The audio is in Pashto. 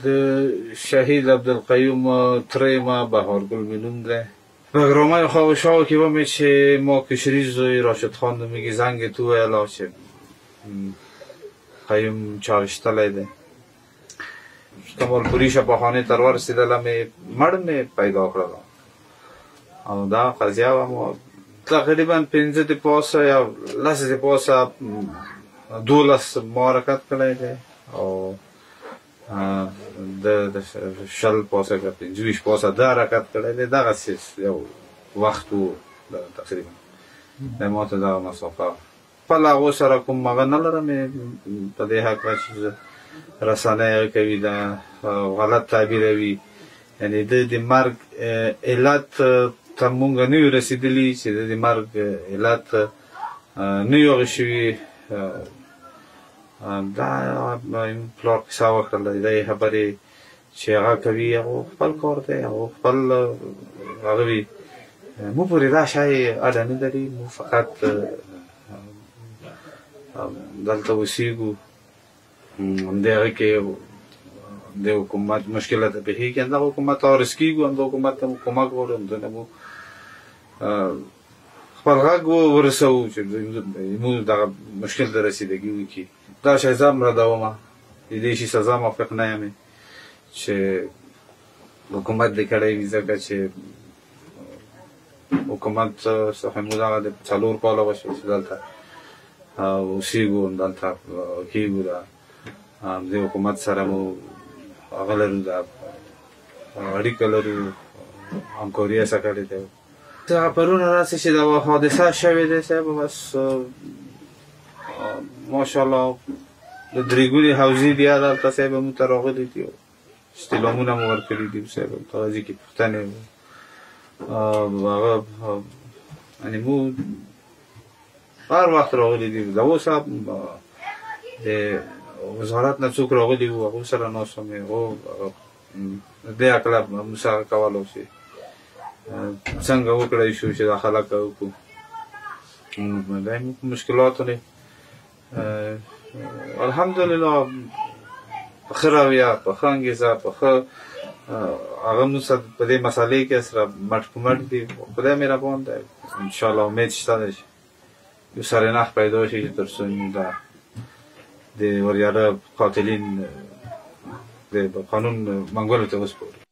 د شهید عبدالقیوم تره یم، بهارګل مې نوم دی. بګرامۍ خواوشا کې ومې چې ما کشري زوی راشد خان نومېږي، زنګ یې ته وویل چې قیوم چا ویشتلی دی. کمالپوري شفاخانې ته ورسېدله مې، مړ مې پیدا کړله او دا قضیه وه. ما تقریبا 5 د پاسه یا 10 د پاسه 12 ما حرکت کړی دی او د 20 پاسه که 25 پاسه ده حرکت کړی دی. دغسې یو وخت و تقریبا د ما ته دغه مسافه. خپل هغو سره کوم هغه نه لرم په دې هکله چې رسنۍ هغه کوي، دا غلط تعبیروي. یعنې د مرګ علت ته مونږ نه یو رسېدلي، چې د مرګ علت نه یو هغه شوي. دا پلار کیسه وکړله، دا یې خبرې چې هغه کوي، هغه خپل کار دی، هغه خپل هغه وي. مو پورې دا شی اړه نه لري، مو فقط دلته اوسېږو. همدې هغه کې د حکومت مشکلات پېښېږي، همدغه حکومت ته عارض کېږو، همدغه حکومت ته مو کمک غواړو، همده نه مو خپل غږ ورسوو چې مو دغه مشکل ته رسیدګي وکړي. دا شی زه هم ردومه، د دې شي سزا موافق نه یم چې حکومت دې کړی وي، ځکه چې حکومت څخه مو دغه د 4 کاله وشو چې دلته اوسېږو، همدلته کېږو. دا د حکومت سره مو هغه لرو، دا اړیکه لرو، همکاري یې سره کړې ده. هغه پرون راسې چې دا حادثه شوې ده صاحب، بس ماشاءالله د درېګونې حوزې بیا دلته صاحب مونږ ته راغلي دي، استعلامونه مو ورکړي دي صاحب، په قاضي کې پوښتنې هغه یعنې مو هر وخت راغلي دي. د اوسه د وزارت نه څوک راغلي وو، هغو سره ناست وم، هغو دې هکله موږ سره کولو چې څنګه وکړای شو چې دا خلک وکړو. دا موږ مشکلاتو نه الحمدلله په ښه رویه، په ښه انګېزه، په ښه هغه موږ سره په دې مسئلې کې سره مټ په مټ دي. خدای مهربان دی، انشاءالله امید شته دی چې یو سرنخ پیدا شي چې تر څو موږ دا د وریاله قاتلین د قانون منګولو ته وسپارو.